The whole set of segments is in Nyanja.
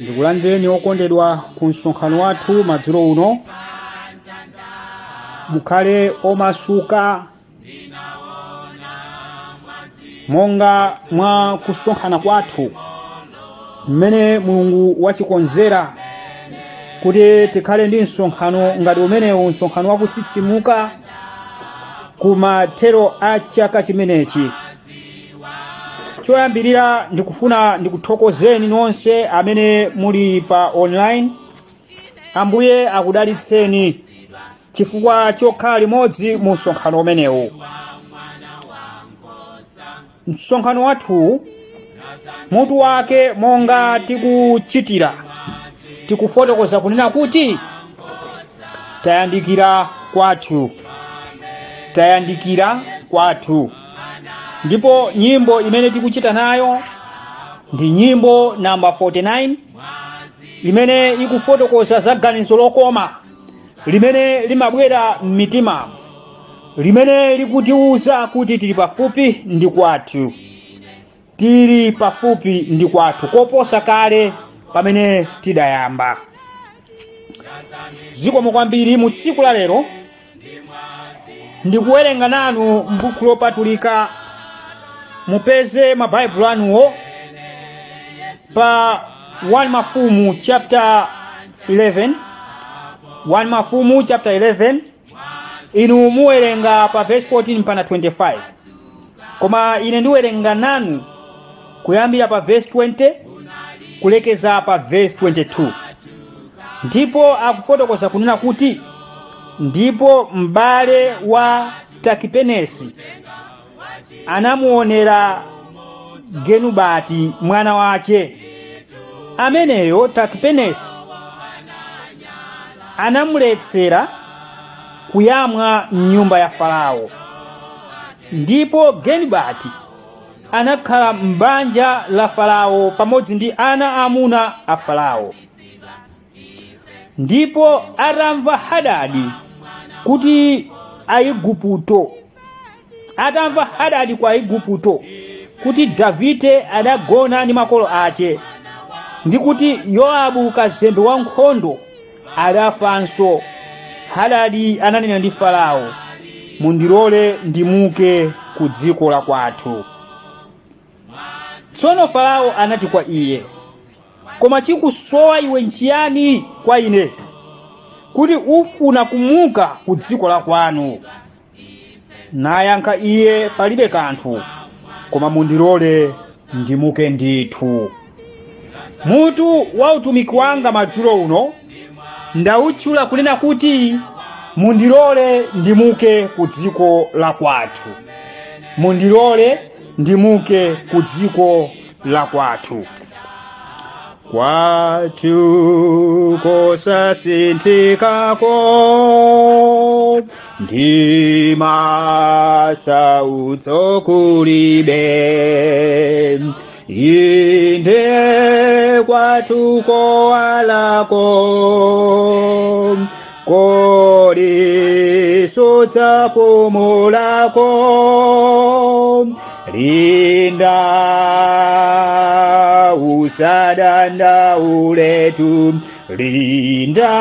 Ndikulandireni okondedwa ku msonkhano wathu madzulo uno. Mukhale omasuka monga mwa kusonkhana kwathu mmene Mulungu wachikonzera kuti tikhale ndi msonkhano ngati umenewu, msonkhano wakutsitsimuka kumathero a chaka chimenechi. Choyambirira ndikufuna ndikuthokozeni nonse amene muli pa online. Ambuye akudalitseni chifukwa chokhala limodzi mu msonkhano umenewu. Msonkhano wathu mutu wake, monga tikuchitira, tikufotokoza kunena kuti tayandikira kwathu, tayandikira kwathu. Ndipo nyimbo imene tikuchita nayo ndi nyimbo namba 49 imene ikufotokoza za ganizo lokoma limene limabwera m'mitima, limene likutiwuza kuti tili pafupi ndi kwathu, tili pafupi ndi kwathu koposa kale pamene tidayamba. Zikomo kwambiri. Mu tsiku la lero ndikuwerenga nanu m'buku lopatulika. Mupeze mabaibulo anuwo pa 1 Mafumu chapter 11, 1 Mafumu chapter 11. Inu muwerenga pa verse 14 mpaka 25, koma ine ndiwerenga nanu kuyambira pa verse 20 kulekeza pa verse 22. Ndipo akufotokoza kunena kuti, ndipo m'bale wa Takipenesi anamuonera Genubati mwana wace. Ameneyo Takipenesi anamuletsera kuyamwa mnyumba ya Farao. Ndipo Genubati anakhala m'banja la Farao pamodzi ndi ana amuna a Farao. Ndipo atamva Hadadi kuti Aigupto, atamva Hadadi kwa Aigupto kuti Davide adagona ndi makolo ace, ndi kuti Yowabu kazembe wankhondo adafanso, Hadadi ananena ndi Farao, mundilole ndimuke ku dziko la kwathu. Tsono Farao anati kwa iye, koma chikusowa iwe nchiyani kwa ine, kuti ufuna kumuka ku dziko la kwanu? Nayankha iye, palibe kanthu, koma mundilole ndimuke ndithu. Mutu wa utumiki wanga madzulo uno ndawutchula kunena kuti mundilole ndimuke ku dziko la kwathu, mundilole ndimuke ku dziko la kwathu. Kwathu kosasinthikako ndi masautso kulibe, inde kwathu kowalako kodi sudzapumulako. Linda usadandauletu, linda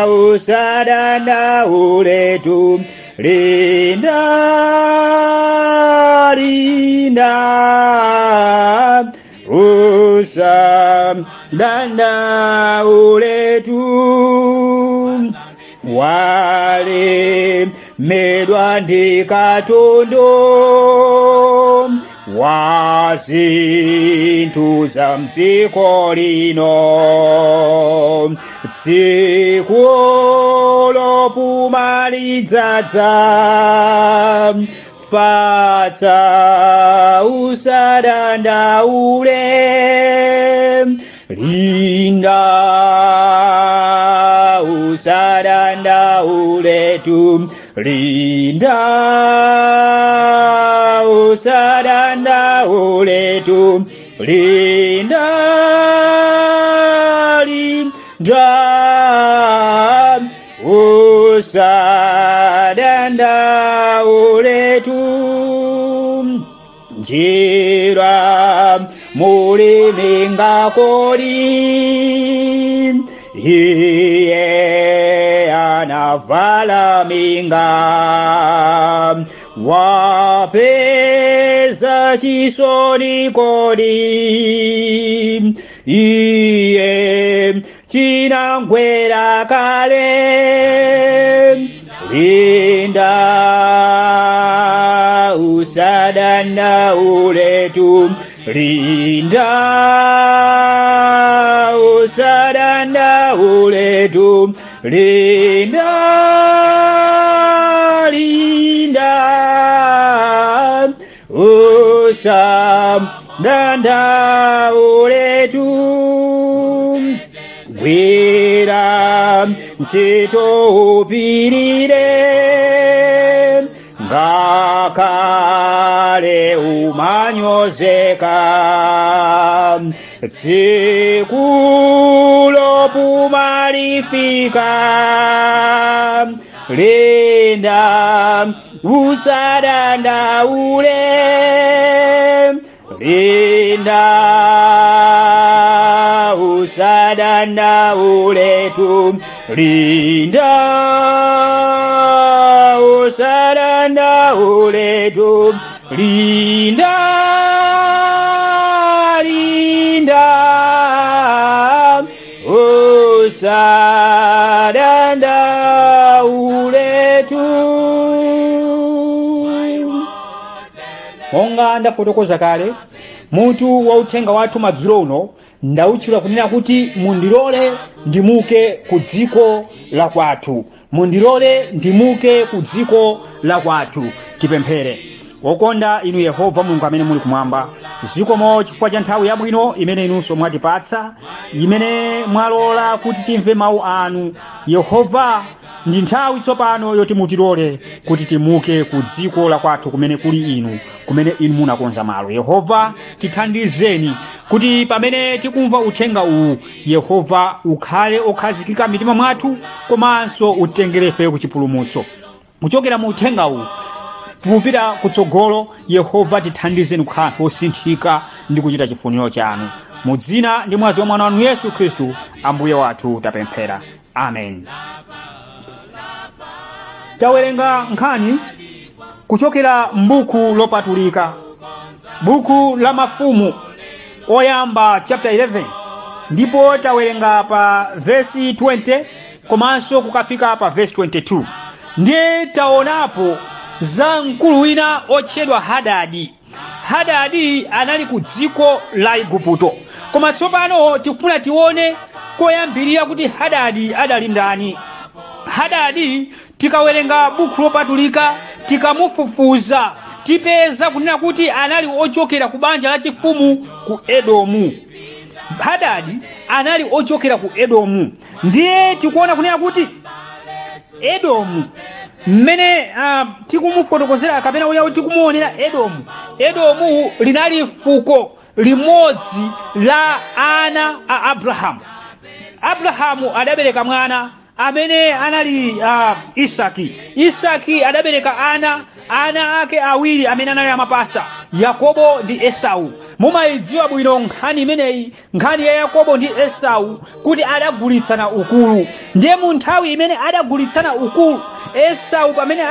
usadandauletu, linda, linda usadandauletu. Wale medwa ndi katundu wa zinthu za mdziko lino, tsiku lopuma lidzadza, fatsa usadandaule, linda usadandauletu, linda usadandauletu, linda, linda usadandauletu. Njira Muli minga kodi? Iye anavala minga, wapeza chisoni kodi? Iye chinangwera kale. Linda usadandaule tu, linda usadandaule tu, linda, linda usadandaule tu. Gwira ntchito upirire, ngakhale umanyozeka, tsiku lopuma lifika. Linda usadandaule, linda usadandaule tu, linda usadandaule tu, linda, linda usadandaule tu. Monga ndafotokoza kale, mutu wa uthenga wathu madzulo uno ndawutchula kunena kuti mundilole ndimuke ku dziko la kwathu, mundilole ndimuke ku dziko la kwathu. Tipemphere. Wokonda inu Yehova Mulungu amene muli kumwamba, zikomo chifukwa cha nthawi yabwino imene inunso mwatipatsa, imene mwalola kuti timve mawu anu. Yehova, ndi nthawi tsopano yoti mutilole kuti timuke ku dziko la kwathu kumene kuli inu, kumene inu munakonza malo. Yehova, tithandizeni kuti pamene tikumva uthenga uwu, Yehova ukhale okhazikika mitima mwathu, komanso utengerefe ku chipulumutso. Kuchokera mu uthenga uwu kupita kutsogolo, Yehova tithandizeni kukhala anthu osinthika ndi kuchita chifuniro chanu. Mu dzina ndi mwazi wa mwana wanu Yesu Khristu Ambuye wathu tapemphera, amen. Tawerenga nkhani kuchokera m'buku lopatulika, buku la Mafumu Oyamba chapter 11, ndipo tawerenga pa vesi 20 komanso kukafika pa vesi 22. Ndiye taonapo za mkulu wina otchedwa Hadadi. Hadadi anali ku dziko la Igupto, koma tsopano tikufuna tione koyambirira kuti Hadadi adali ndani. Hadadi tikawerenga buku lopatulika, tikamufufuza, tipeza kunena kuti anali ochokera ku banja la chifumu ku Edomu. Hadadi anali ochokera ku Edomu. Ndiye tikuona kunena kuti Edomu mmene tikumufotokozera kapena uya tikumuonera Edomu, Edomu linali fuko limodzi la ana a Abrahamu. Abrahamu adabereka mwana amene anali Isaki. Isaki adabereka ana ake awiri amene anali amapasa, Yakobo ndi Esau. Mumayidziwa bwino nkhani imeneyi, nkhani ya Yakobo ndi Esau, kuti adagulitsana ukulu. Ndiye mu nthawi imene adagulitsana ukulu, Esau pamene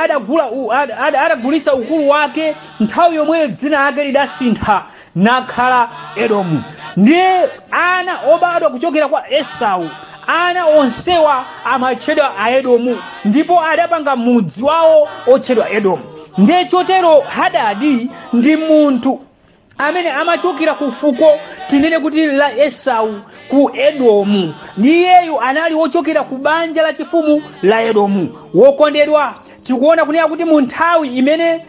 adagulitsa ukulu wake, nthawi yomweyo dzina lake lidasintha nakhala Edomu. Ndiye ana obadwa kuchokera kwa Esau, ana onsewa amatchedwa Aedomu, ndipo adapanga mudzi wawo otchedwa Edomu. Ndiye chotero Hadadi ndi munthu amene amachokera ku fuko tinene kuti la Esau ku Edomu. Ndiyeyu anali wochokera ku banja la chifumu la Edomu. Wokondedwa, tikuona kunena kuti mu nthawi imene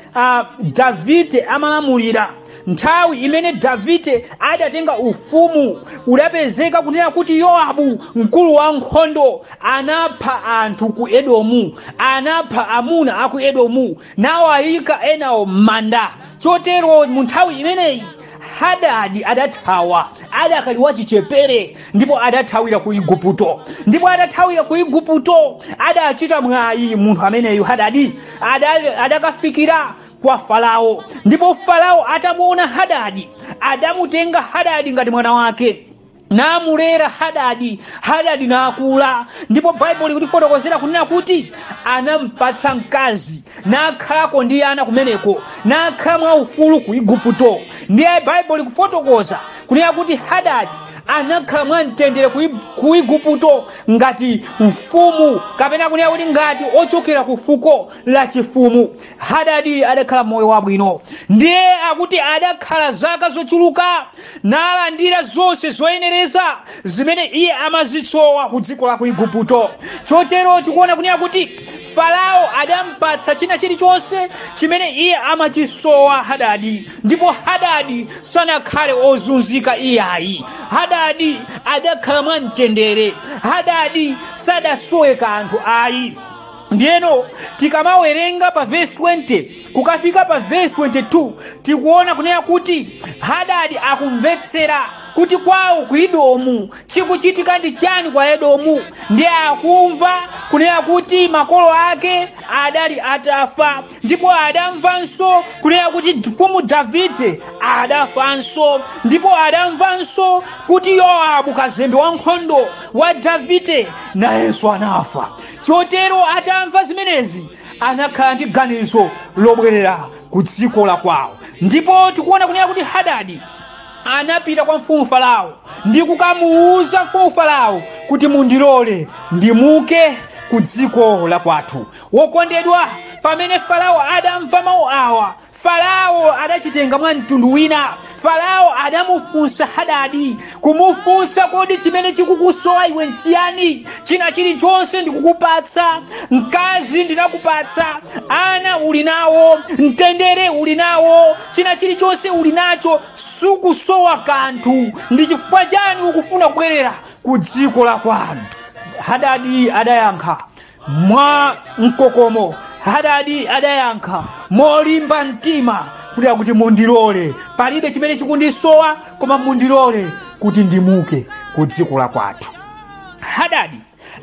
Davide amalamulira, nthawi imene Davide adatenga ufumu, udapezeka kunena kuti Yowabu mkulu wa nkhondo anapha anthu ku Edomu, anapha amuna aku Edomu nawayika enawo m'manda. Chotero mu nthawi imeneyi Hadadi adathawa, adakali wachichepere, ndipo adathawira ku Igupto. Ndipo adathawira ku Igupto, adachita mwayi munthu ameneyu Hadadi adakafikira kwa Farao. Ndipo Farao atamuona Hadadi, adamutenga Hadadi ngati mwana wake, namulera Hadadi. Hadadi nakula. Ndipo Baibulo likutifotokozera kunena kuti anampatsa mkazi, nakhalako ndi ana kumeneko, nakhala mwaufulu ku Igupto. Ndiye Baibulo likufotokoza kunena kuti Hadadi anakhala mwamtendere ku Igupto ngati mfumu, kapena kunena kuti ngati ochokera ku fuko la chifumu. Hadadi adakhala moyo wabwino. Ndiye akuti adakhala zaka zochuluka, nalandira zonse zoyenereza zimene iye amazisowa ku dziko la ku Igupto. Chotero tikuona kunena kuti Farao adampatsa china chilichonse chimene iye amachisowa Hadadi, ndipo Hadadi sanakhale ozunzika iyayi. Hadadi adakhala mwamtendere. Hadadi sadasowe kanthu ayi. Ndiyeno tikamawerenga pa verse 20 kukafika pa verse 22, tikuona kunena kuti Hadadi akumvetsera kuti kwawo ku Edomu chikuchitika ndi chani kwa Edomu. Ndiye akumva kunena kuti makolo ake adali atafa, ndipo adamvanso kunena kuti mfumu Davide adafanso, ndipo adamvanso kuti Yowabu kazembe wankhondo wa Davide nayenso anafa. Chotero atamva zimenezi anakhala ndi ganizo lobwerera ku dziko la kwawo. Ndipo tikuona kunena kuti Hadadi anapita kwa mfumu Farao ndi kukamuwuza mfumu Farao kuti mundilole ndimuke ku dziko la kwathu. Wokondedwa, pamene Farao adamva mawu awa, Farao adachitenga mwa mtundu wina. Farao adamufunsa Hadadi, kumufunsa kodi chimene chikukusowa iwe nchiyani? China chilichonse ndikukupatsa, mkazi ndinakupatsa, ana uli nawo, mtendere uli nawo, china chilichonse uli nacho, sukusowa kanthu. Ndi chifukwa chani ukufuna kubwerera ku dziko la kwanu? Hadadi adayankha mwa mkokomo. Hadadi adayankha molimba mtima kuti mundilole, palibe chimene chikundisowa, koma mundilole kuti ndimuke ku dziko la kwathu. Hadadi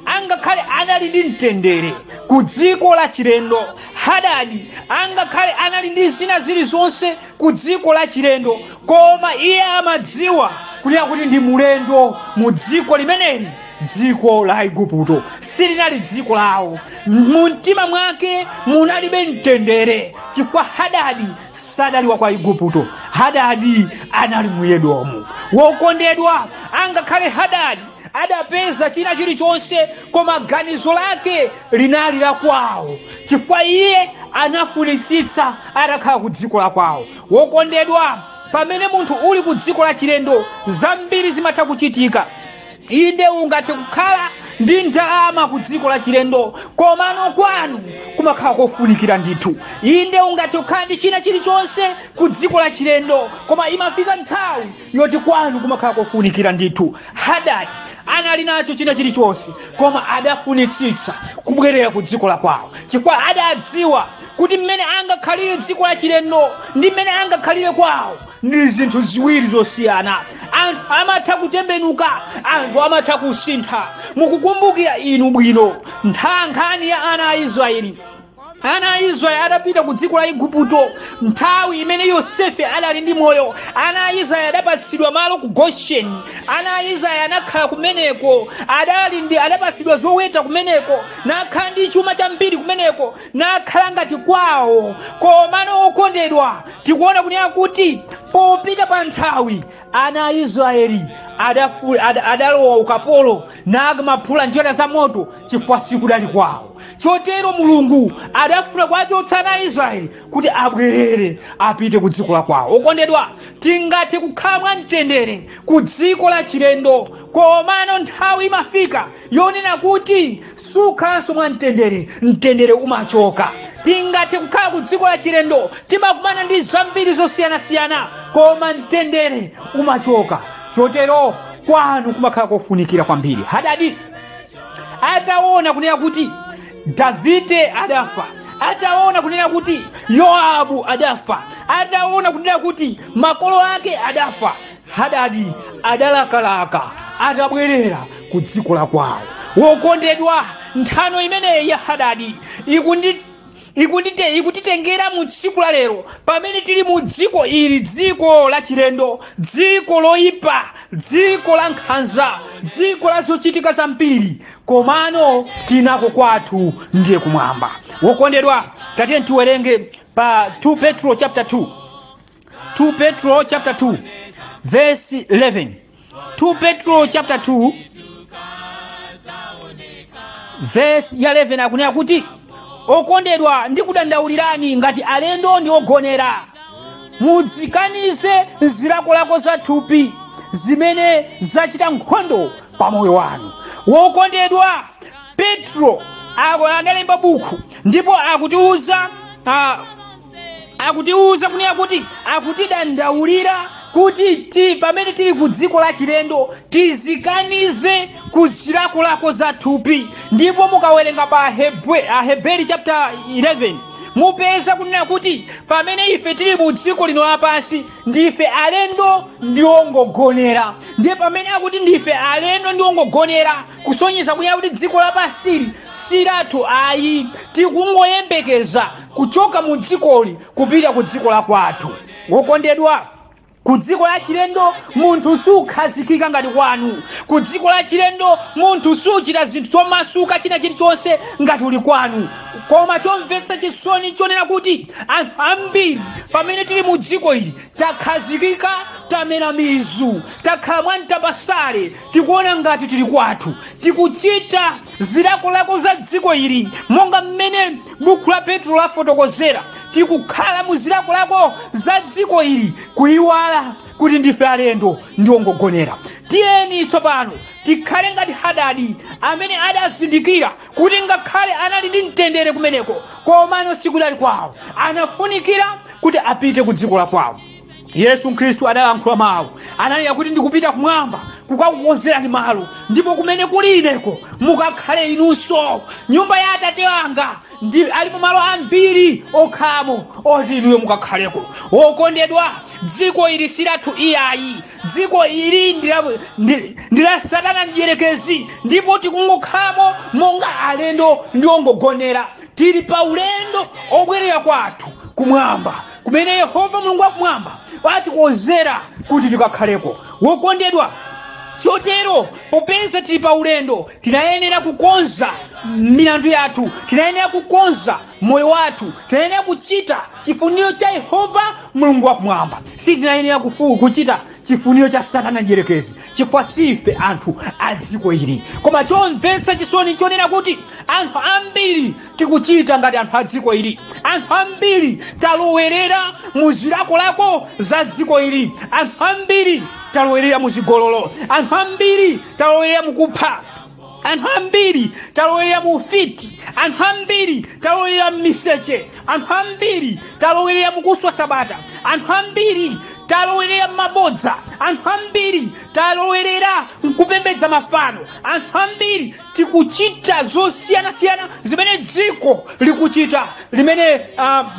angakhale anali ndi mtendere ku dziko la chilendo, Hadadi angakhale anali ndi zina zilizonse ku dziko la chilendo, koma iye amadziwa kunena kuti ndi mulendo mu dziko limeneli. Dziko la Igupto silinali dziko lawo. Mu mtima mwake munalibe mtendere, chifukwa Hadadi sadali wa kwa Igupto. Hadadi anali mu Edomu. Wokondedwa, angakhale Hadadi adapeza china chilichonse, koma ganizo lake linali la kwawo, chifukwa iye anafunitsitsa atakhala ku dziko la kwawo. Wokondedwa, pamene munthu uli ku dziko la chilendo, zambiri zimatha kuchitika. Inde ungathe kukhala ndi ndalama ku dziko la chilendo, komano kwanu kumakhala kofunikira ndithu. Inde ungathe kukhala ndi china chilichonse ku dziko la chilendo, koma imafika nthawi yoti kwanu kumakhala kofunikira ndithu. Hadadi anali nacho china chilichonse, koma adafunitsitsa kubwerera ku dziko la kwawo, chifukwa adadziwa kuti mmene angakhalire dziko la chilendo ndi mmene angakhalire kwawo ndi zinthu ziwiri zosiyana. Anthu amatha kutembenuka, anthu amatha kusintha. Mukukumbukira inu bwino nkhani ya ana a Israeli. Ana a Israeli adapita ku dziko la Igupto nthawi imene Yosefe adali ndi moyo. Ana a Israeli adapatsidwa malo ku Gosheni. Ana a Israeli anakhala kumeneko, adapatsidwa zoweta kumeneko, nakhala ndi chuma chambiri kumeneko, nakhala ngati kwawo. Komano okondedwa, tikuona kunena kuti popita pa nthawi ana a Israeli adalowa ukapolo namaphula njira za moto, chifukwa sikudali kwawo. Chotero Mulungu adafuna kuwachotsa ana a Israeli kuti abwerere apite ku dziko la kwawo. Okondedwa, tingathe kukhala mwamtendere ku dziko la chilendo, komano nthawi imafika yonena kuti sukhalanso mwamtendere, mtendere umachoka. Tingathe kukhala ku dziko la chilendo, timakumana ndi zambiri zosiyanasiyana, koma mtendere umachoka. Chotero kwanu kumakhala kofunikira kwambiri. Hadadi ataona kunena kuti Davide adafa, ataona kunena kuti Yoabu adafa, ataona kunena kuti makolo ake adafa, Hadadi adalakalaka atabwerera ku dziko la kwawo. Wokondedwa, nthano imeneyi ya Hadadi Ikutitengera mu tsiku la lero pamene tili mu dziko ili, dziko la chilendo, dziko loyipa, dziko la nkhanza, dziko la zochitika zambiri, komano tinako kwathu ndiye kumwamba. Wokondedwa, tatiye tiwerenge pa 2 Petro chapter 2, 2 Petro chapter 2 verse 11, 2 Petro chapter 2 verse ya 11 akunena kuti, okondedwa, ndikudandaulirani ngati alendo ndi ogonera, mudzikanize zilakolako za thupi zimene zachita nkhondo pa moyo wanu. Wokondedwa, Petro analemba buku ndipo akutiuza kunena kuti akutidandaulira kuti pamene tili ku dziko la chilendo tizikanize ku zilakolako za thupi. Ndipo mukawerenga pa Aheberi chapter 11 mupeza kunena kuti pamene ife tili mu dziko lino lapansi ndife alendo ndi ongogonera. Ndiye pamene akuti ndife alendo ndi ongogonera, kusonyeza kunena kuti dziko lapansili si lathu ayi, tikungoyembekeza kuchoka mu dzikoli kupita ku dziko la kwathu. Wokondedwa, ku dziko la chilendo munthu sukhazikika ngati kwanu. Ku dziko la chilendo munthu suchita zinthu zomasuka china chilichonse ngati uli kwanu. Koma chomvetsa chisoni chonena kuti anthu ambiri pamene tili mu dziko ili takhazikika, tamera mizu, takhala mwamtambasale, tikuona ngati tili kwathu, tikuchita zilakolako za dziko ili monga mmene buku la Petro lafotokozera. Tikukhala mu zilakolako za dziko ili, kuyiwala kuti ndife alendo ndi ongogonera. Tiyeni tsopano tikhale ngati Hadadi amene adazindikira kuti ngakhale anali ndi mtendere kumeneko, komano sikudali kwawo, anafunikira kuti apite ku dziko la kwawo. Yesu Khristu adalankhula mawu, ananena kuti ndikupita kumwamba kukakukonzerani malo, ndipo kumene kuli ineko mukakhale inunso. Nyumba ya Atate wanga ndi alipo malo ambiri okhalamo oti inuyo mukakhaleko. Wokondedwa, dziko ili si lathu iyayi, dziko ili ndi la Satana mdierekezi, ndipo tikungokhalamo monga alendo ndi ongogonera. Tili pa ulendo obwerera kwathu kumwamba, kumene Yehova Mulungu wakumwamba atikonzera kuti tikakhaleko. Wokondedwa, chotero popeza tili pa ulendo, tinayenera kukonza milandu yathu, tinayenera kukonza moyo wathu, tinayenera kuchita chifuniro cha Yehova Mulungu wakumwamba. Sitinayenera kuchita chifuniro cha Satana mdierekezi, chifukwa sife anthu a dziko ili. Koma chomvetsa chisoni chonena kuti anthu ambiri tikuchita ngati anthu a dziko ili. Anthu ambiri talowerera mu zilakolako za dziko ili. Anthu ambiri talowerera mu zigololo. Anthu ambiri talowerera mu kupha. Anthu ambiri talowerera mu ufiti. Anthu ambiri talowerera m'miseche. Anthu ambiri talowerera mu kuswa sabata. Anthu ambiri talowerera m'mabodza. Anthu ambiri talowerera mkupembedza mafano. Anthu ambiri tikuchita zosiyanasiyana zimene dziko likuchita, limene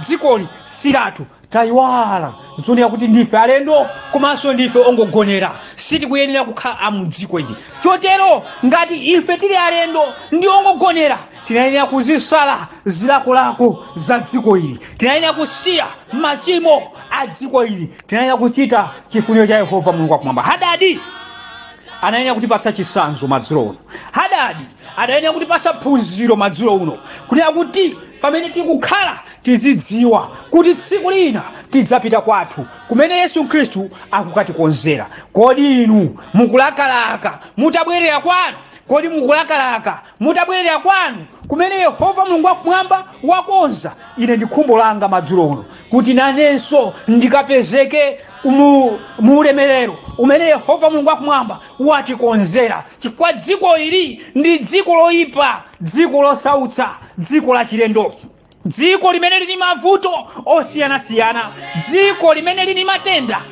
dzikoli si lathu. Tayiwala zonena kuti ndife alendo komanso ndife ongogonera, sitikuyenera kukhala a mu dziko ili. Chotero ngati ife tili alendo ndi ongogonera, tinayenera kuzisala zilakolako za dziko ili, tinayenera kusiya machimo a dziko ili, tinayenera kuchita chifuniro cha Yehova Mulungu wakumwamba. Hadadi anayenera kutipatsa chitsanzo madzulo uno. Hadadi anayenera kutipatsa phunziro madzulo uno, kunena kuti pamene tikukhala tizidziwa kuti tsiku lina tidzapita kwathu kumene Yesu Khristu akukatikonzera. Kodi inu mukulakalaka mutabwerera kwanu? Kodi mukulakalaka mutabwerera kwanu kumene Yehova Mulungu wakumwamba wakonza? Ine ndi khumbo langa madzulo uno kuti nanenso ndikapezeke mu ulemerero umene Yehova Mulungu wakumwamba watikonzera, chifukwa dziko ili ndi dziko loyipa, dziko losautsa, dziko la chilendo, dziko limene lili mavuto osiyanasiyana, dziko limene lili matenda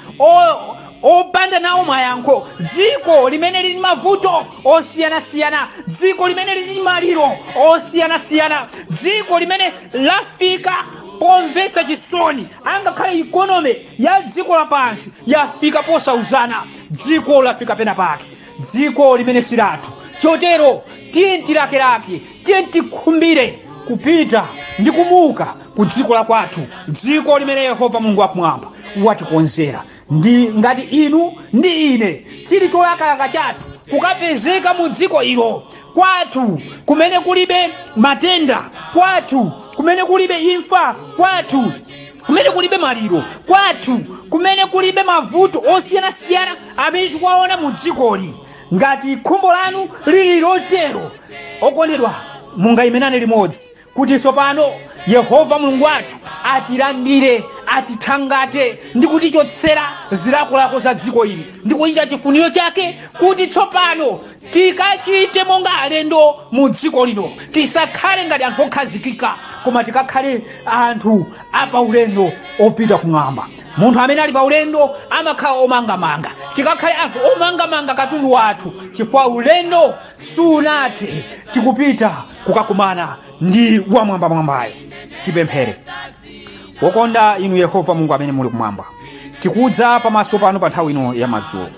opanda nawo mayankho, dziko limene lili mavuto osiyanasiyana, dziko limene lili maliro osiyanasiyana, dziko limene lafika pomvetsa chisoni. Angakhale ikonomi ya dziko lapansi yafika posauzana, dziko lafika pena pake, dziko limene si lathu. Chotero tiye tilakelake, tiye tikhumbire kupita ndi kumuka ku dziko la kwathu, dziko limene Yehova Mulungu wakumwamba watikonzera. Ndi ngati inu ndi ine chili cholakalaka chathu kukapezeka mu dziko ilo, kwathu kumene kulibe matenda, kwathu kumene kulibe imfa, kwathu kumene kulibe maliro, kwathu kumene kulibe mavuto osiyanasiyana amene tikuwaona mu dzikoli. Ngati khumbo lanu lili lotero, okondedwa, mungayimenane limodzi kuti tsopano Yehova Mulungu wathu atilandire, atithangate ndi kutichotsera zilakolako za dziko ili ndi kuchita chifuniro chake, kuti tsopano tikachite monga alendo mu dziko lino. Tisakhale ngati anthu okhazikika, koma tikakhale anthu apaulendo opita kumwamba. Munthu amene ali paulendo amakhala omangamanga. Tikakhale anthu omangamanga katundu wathu, chifukwa ulendo sunathe, tikupita kukakumana ndi wamwambamwambayo. Tipemphere. Wokonda inu Yehova Mulungu amene muli kumwamba, tikudza pamaso panu pa nthawi ino ya madzulo.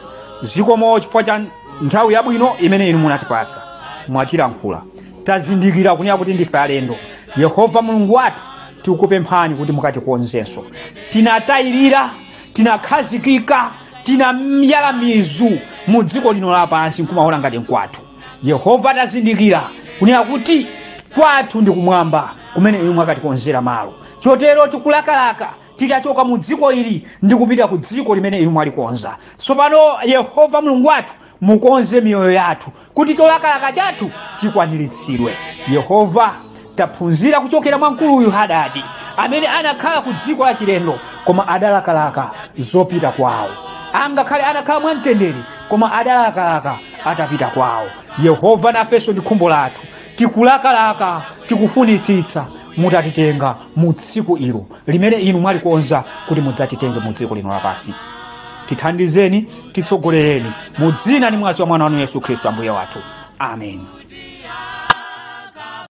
Zikomo chifukwa cha nthawi yabwino imene inu munatipatsa. Mwatilankhula, tazindikira kunena kuti ndife alendo. Yehova Mulungu wathu, tikukupemphani kuti mukatikonzenso. Tinatayirira, tinakhazikika, tinamyala mizu mu dziko lino lapansi nkumaona ngati nkwathu. Yehova, tazindikira kunena kuti kwathu ndi kumwamba kumene inu mwakatikonzera malo. Chotero tikulakalaka titachoka mu dziko ili ndi kupita ku dziko limene inu mwalikonza. Tsopano Yehova Mulungu wathu, mukonze miyoyo yathu kuti cholakalaka chathu chikwaniritsidwe. Yehova, taphunzira kuchokera mwa mkuluyu Hadadi amene anakhala ku dziko la chilendo koma adalakalaka zopita kwawo. Angakhale anakhala mwamtendere, koma adalakalaka atapita kwawo. Yehova, nafenso ndi khumbo lathu, tikulakalaka, tikufunitsitsa mutatitenga mu tsiku ilo limene inu mwalikonza kuti mudzatitenge mu dziko lino lapansi. Tithandizeni, titsogolereni mu dzina ndi mwazi wa mwana wanu Yesu Khristu Ambuye wathu. Amen.